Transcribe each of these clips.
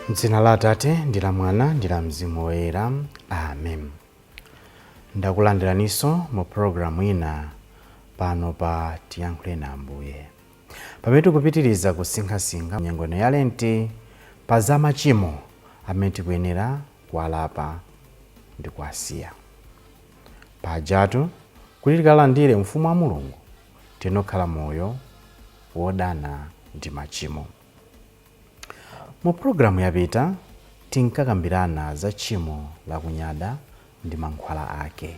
M'dzina la Atate ndi la Mwana ndi la Mzimu Woyera, amen. Ndakulandiraninso mu pulogalamu ina pano pa Tiyankhuleni Ambuye, pamene tikupitiriza kusinkhasinkha nyengo ino ya Lenti pa za machimo amene tikuyenera kuwalapa ndi kuwasiya. Pajatu kuti tikalandire Ufumu wa Mulungu tiyenera kukhala moyo wodana ndi machimo. Mu pulogalamu yapita tinkakambirana za tchimo la kunyada ndi mankhwala ake.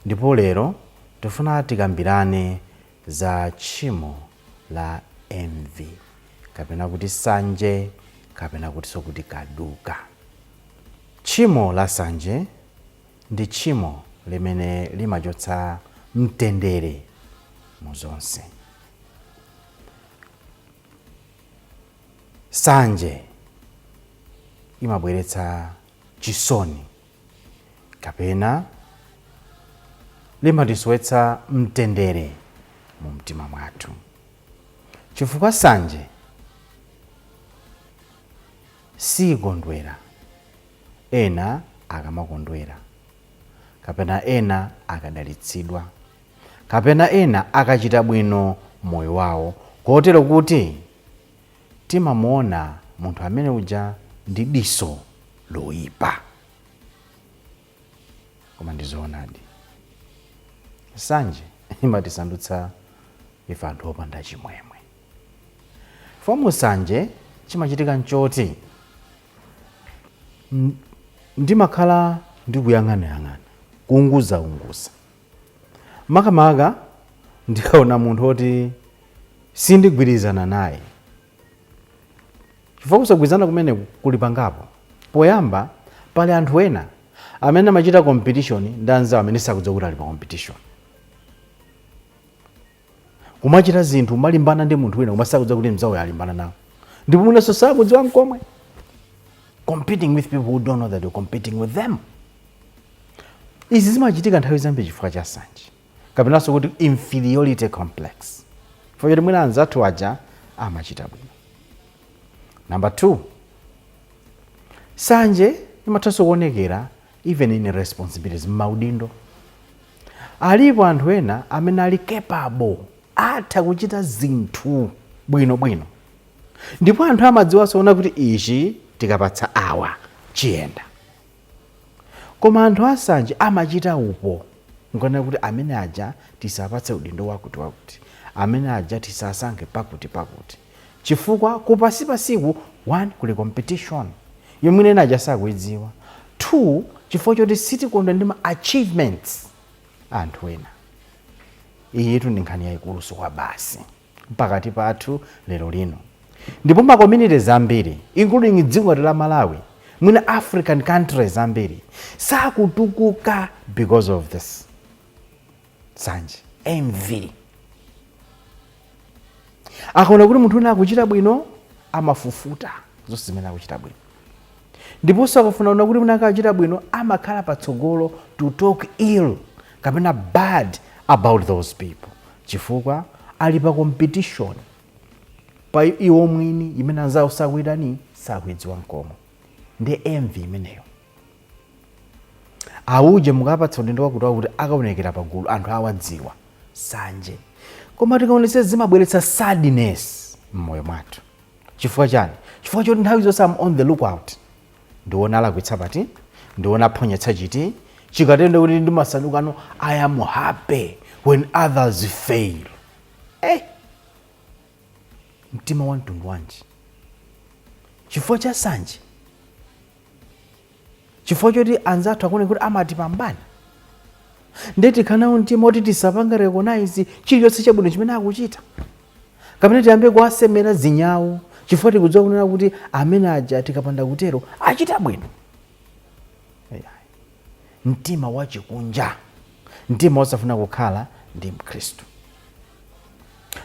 Ndipo lero tifuna tikambirane za tchimo la envy, kapena kuti sanje, kapena kutinso kuti kaduka. Tchimo la sanje ndi tchimo limene limachotsa mtendere mu zonse. Sanje imabweretsa chisoni kapena limatisowetsa mtendere mu mtima mwathu, chifukwa sanje sikondwera ena akamakondwera, kapena ena akadalitsidwa, kapena ena akachita bwino moyo wawo, kotero kuti timamuona munthu amene uja ndi diso loyipa. Koma ndizoonadi, sanje imatisandutsa ife anthu opanda chimwemwe. Fomu sanje chimachitika nchoti ndimakhala ndikuyang'anayang'ana, kuunguzaunguza, makamaka ndikaona munthu oti sindigwirizana naye, chifukwa kusagwirizana kumene kuli pangapo. Poyamba, pali anthu ena amene amachita competition ndi anzawo amene sakudziwa kuti ali pa competition, kumachita zinthu, malimbana ndi munthu wina koma sakudziwa kuti mzawo alimbana nawo, ndipo mwinanso sakudziwa nkomwe. Competing with people who don't know that you're competing with them. Izi zimachitika nthawi zambiri chifukwa cha sanje, kapenanso kuti inferiority complex, chifukwa choti mwina anzathu aja amachita bwino. Number two, sanje imathanso kuonekera even in responsibilities, m'maudindo. Alipo anthu ena amene ali capable, atha kuchita zinthu bwinobwino, ndipo anthu amadziwanso ona kuti ichi tikapatsa awa chiyenda, koma anthu asanje amachita upo nkuonera kuti amene aja tisapatse udindo wakuti wakuti, amene aja tisasankhe pakuti pakuti, chifukwa kupasipasiku, one, kuli competition yomwe ena aja sakuidziwa; two, chifukwa choti sitikondwa ndi ma achievements a anthu ena. Iyitu ndi nkhani yayikuluso kwa basi pakati pathu lero lino, ndipo ma communities ambiri, including dziko ngati la Malawi, mwina African countries ambiri, sakutukuka because of this sanje, envy. Akaona kuti munthu wina akuchita bwino, amafufuta zonse zimene akuchita bwino, ndiponso akafuna kuona kuti wina akachita bwino, amakhala patsogolo to talk ill kapena bad about those people, chifukwa ali pa competition pa iwo mwini imene anzawo sakuitani, sakuidziwa nkomwe. Ndi envy imeneyo. Auje mukapatsa udindo wakuti wakuti, akaonekera pagulu, anthu awadziwa. Sanje. Koma tikaonetsetsa, zimabweretsa sadness m'moyo mwathu. Chifukwa chani? Chifukwa choti nthawi zonse am on the lookout, ndiona alakwitsa pati, ndiona aphonyetsa chiti. Chikatendo kuti ndimasandukano I am happy when others fail. Mtima wa mtundu wanji? Chifukwa cha sanje, chifukwa choti anzathu akuone kuti amatipambana, ndiye tikhanawo mtima kuti tisapange recognize chilichonse chabwino chimene akuchita, kapena tiyambe kuwasemera zinyawo, chifukwa tikudziwa kunena kuti amene aja tikapanda kutero achita bwino. Ayi. Mtima wachikunja, mtima wosafuna kukhala ndi Mkhristu.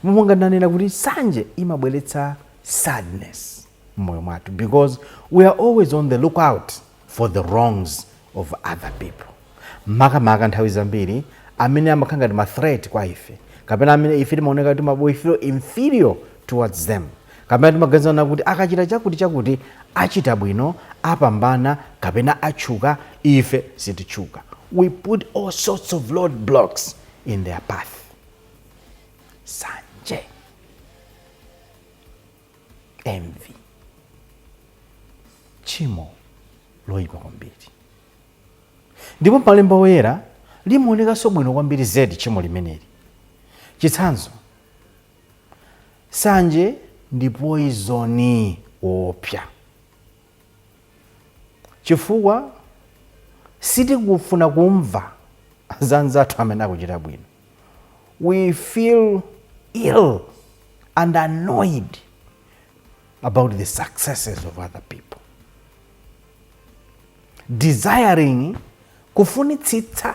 Monga ndanena kuti sanje imabweretsa Sadness mmoyo mwathu because we are always on the lookout for the wrongs of other people, makamaka nthawi zambiri amene amakhala ngati ma threat kwa ife, kapena amene ife timaoneka kuti we feel inferior towards them, kapena timaganizana kuti akachita chakuti chakuti achita bwino, apambana kapena atchuka, ife sititchuka. We put all sorts of road blocks in their path. Sanje, envy, tchimo loyipa kwambiri. Ndipo malemba oyera limaonekanso bwino kwambiri zedi tchimo limeneli. Chitsanzo, sanje ndi poison woopsa, chifukwa sitikufuna kumva za anzathu amene akuchita bwino. We feel ill and annoyed about the successes of other people, desiring, kufunitsitsa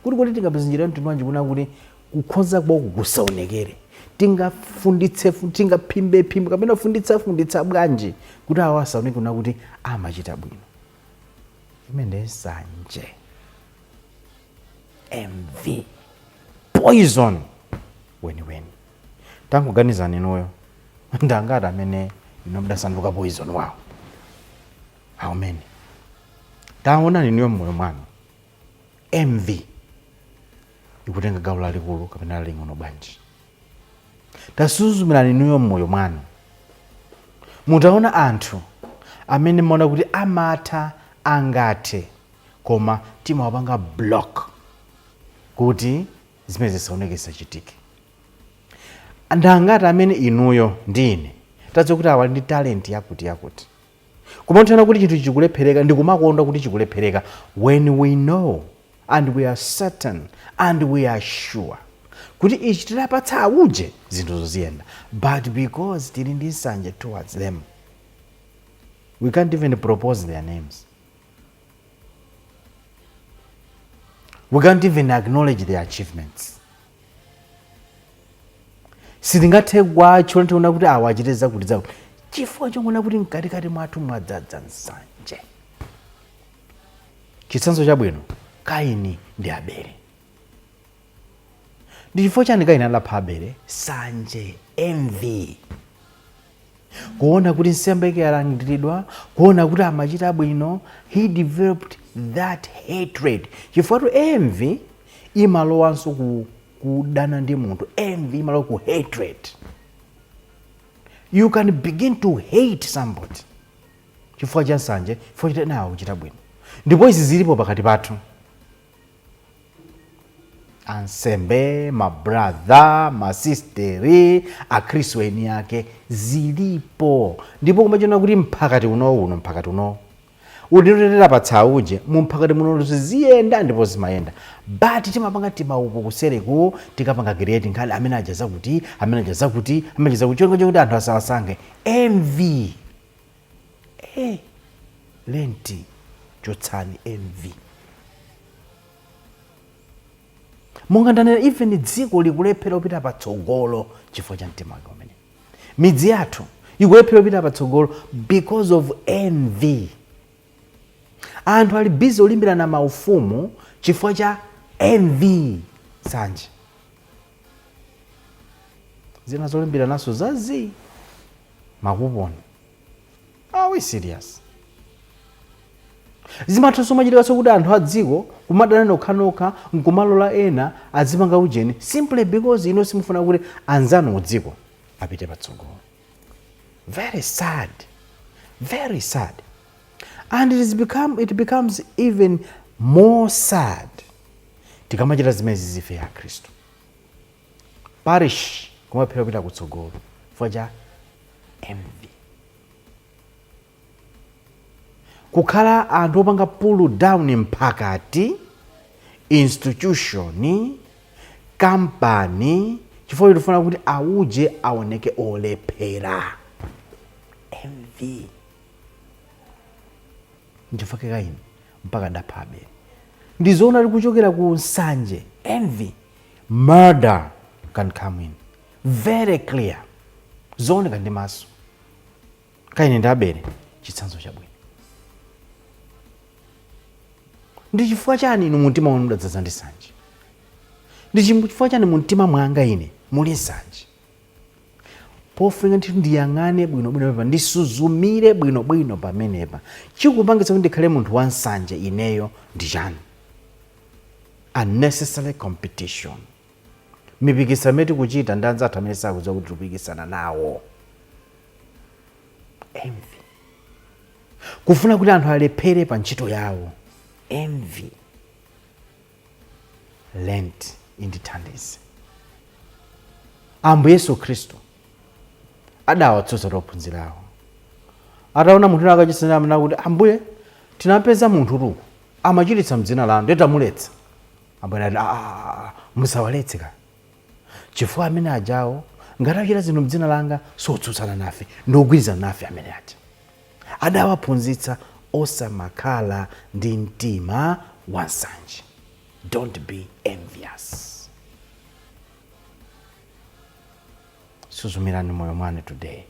kuti tingapeze njira mtundu wanji kuna kuti kukhoza kwako kusaonekere, tingafunditse, tingaphimbemphimbe kapena funditsa funditsa bwanji kuti awo asaoneke kuna kuti amachita bwino. Imene nsanje, envy, poison weniweni. Tangoganizani inuyo, ndangati amene ino mudasanduka poison wawo? How many? Taonani inuyo mmoyo mwanu, envy ikutenga gawo lalikulu kapena laling'ono bwanji? Tasuzumirani inuyo mmoyo mwanu, mutaona anthu amene maona kuti amatha, angathe, koma timawapanga block kuti zimene zisaoneke, zisachitike. Ndangati amene inuyo ndi ine tadziwa kuti awa ali ndi talent yakuti yakuti, koma nthawi kuti chinthu chikulephereka, ndikumakonda kuti chikulephereka, when we know and we are certain and we are sure kuti ichi tidapatsa auje, zinthu zoziyenda, but because tili ndi nsanje towards them, we can't even propose their names, we can't even acknowledge their achievements. Sitingathe kwatchula, tiona kuti awa achite zakuti zakuti, chifukwa chongoona kuti mkatikati mwathu mwadzadza nsanje. Chitsanzo chabwino, Kaini ndi Abele. Ndi chifukwa chani Kaini adapha Abele? Sanje, envy, kuona kuti nsembe yake yalandiridwa, kuona kuti amachita bwino. He developed that hatred, chifukwa tu envy imalowanso ku kudana ndi munthu. Envy imalowa ku hatred. You can begin to hate somebody chifukwa cha nsanje, chifukwa chita nawo kuchita bwino. Ndipo izi zilipo pakati pathu, ansembe, mabrother, masisteri, akhristu eni ake, zilipo. Ndipo kumachona kuti mphakati uno uno, mphakati uno utinotera patsa uje, mu mphakati muno ziyenda ndipo zimayenda, but timapanga timaupo kusereku, tikapanga create nkhani, amene aja zakuti, amene aja zakuti, amene aja zakuti, chonga chokuti anthu asawasankhe. Envy. Lenti chotsani envy. Monga ndanena, even dziko likulephera kupita patsogolo chifukwa cha mtima wake umene. Midzi yathu ikulephera kupita patsogolo because of envy. Anthu ali busy olimbirana maufumu chifukwa cha envy, sanje. Zina zolimbira naso zazi makuponi. Are we serious? Zimathanso machitikanso kuti anthu a dziko kumadana nokhanokha, nkumalola ena azipanga ujeni, simply because ino simufuna kuti anzanu mu dziko apite patsogolo. Very sad, very sad. And it becomes even more sad tikamachita zimezi zife ya Khristu. Parish kumaphera kupita kutsogolo chifukwa cha envy, kukhala anthu opanga pull down mphakati, institution, kampani, chifukwa tifuna kuti auje aoneke olephera. Envy. Nchifukwa Kaini mpaka adapha Abele. Ndizoona likuchokera ku nsanje, envy. Murder can come in very clear, zooneka ndi maso. Kaini ndi Abele chitsanzo chabwino. Ndi chifukwa chani inu mumtima mwanu mudadzaza ndi nsanje? Ndi chifukwa chani mumtima mwanga ine muli nsanje? Pofunika ndithu ndiyang'ane bwinobwino pamenepa, ndisuzumire bwinobwino pamenepa. Chikupangitsa kuti ndikhale munthu wa nsanje ineyo ndi chani? Unnecessary competition, mipikisano imene tikuchita ndi anzathu amene sakudziwa kuti tikupikisana nawo. Envy, kufuna kuti anthu alephere pa ntchito yawo. Envy. Lent indithandize. Ambuye Yesu Khristu adawatsutsa ophunzirawo ataona munthu wina akachitsa, amene kuti, "Ambuye, tinapeza munthu tuku amachiritsa mdzina lanu, ndiye tamuletsa." Ambuye anati, "Ah, ah, ah, musawaletse ka, chifukwa amene ajawo ngati achita zinthu mdzina langa sotsutsana nafe, ndiogwirizana nafe." Amene aja adawaphunzitsa osamakhala ndi mtima wansanje. Don't be envious. Suzumirani moyo mwanu today.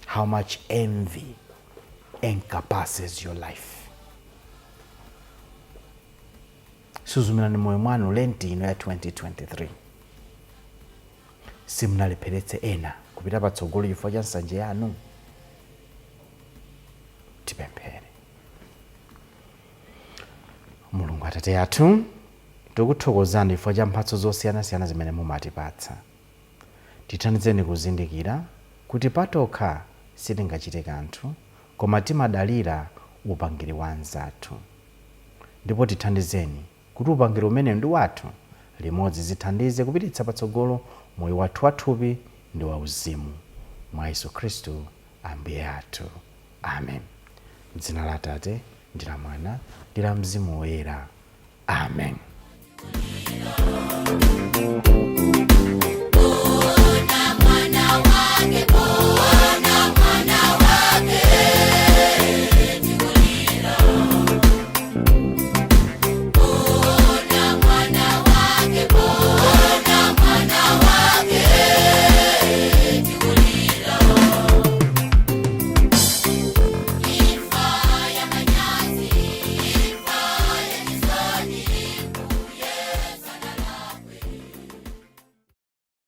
How much envy encompasses your life? Suzumirani moyo mwanu Lenti ino ya 2023. Simunalepheretse ena kupita patsogolo chifukwa cha nsanje yanu? Tipemphere. Mulungu Atate athu, tikuthokozani chifukwa cha mphatso zosiyanasiyana zimene mumatipatsa. Tithandizeni kuzindikira kuti patokha sitingachite kanthu, koma timadalira upangiri wa anzathu, ndipo tithandizeni kuti upangiri umene ndi wathu limodzi zithandize kupititsa patsogolo moyo wathu wathupi ndi wauzimu, mwa Yesu Khristu Ambuye athu. Amen. M'dzina la Atate ndi la Mwana ndi la Mzimu Woyera. Amen.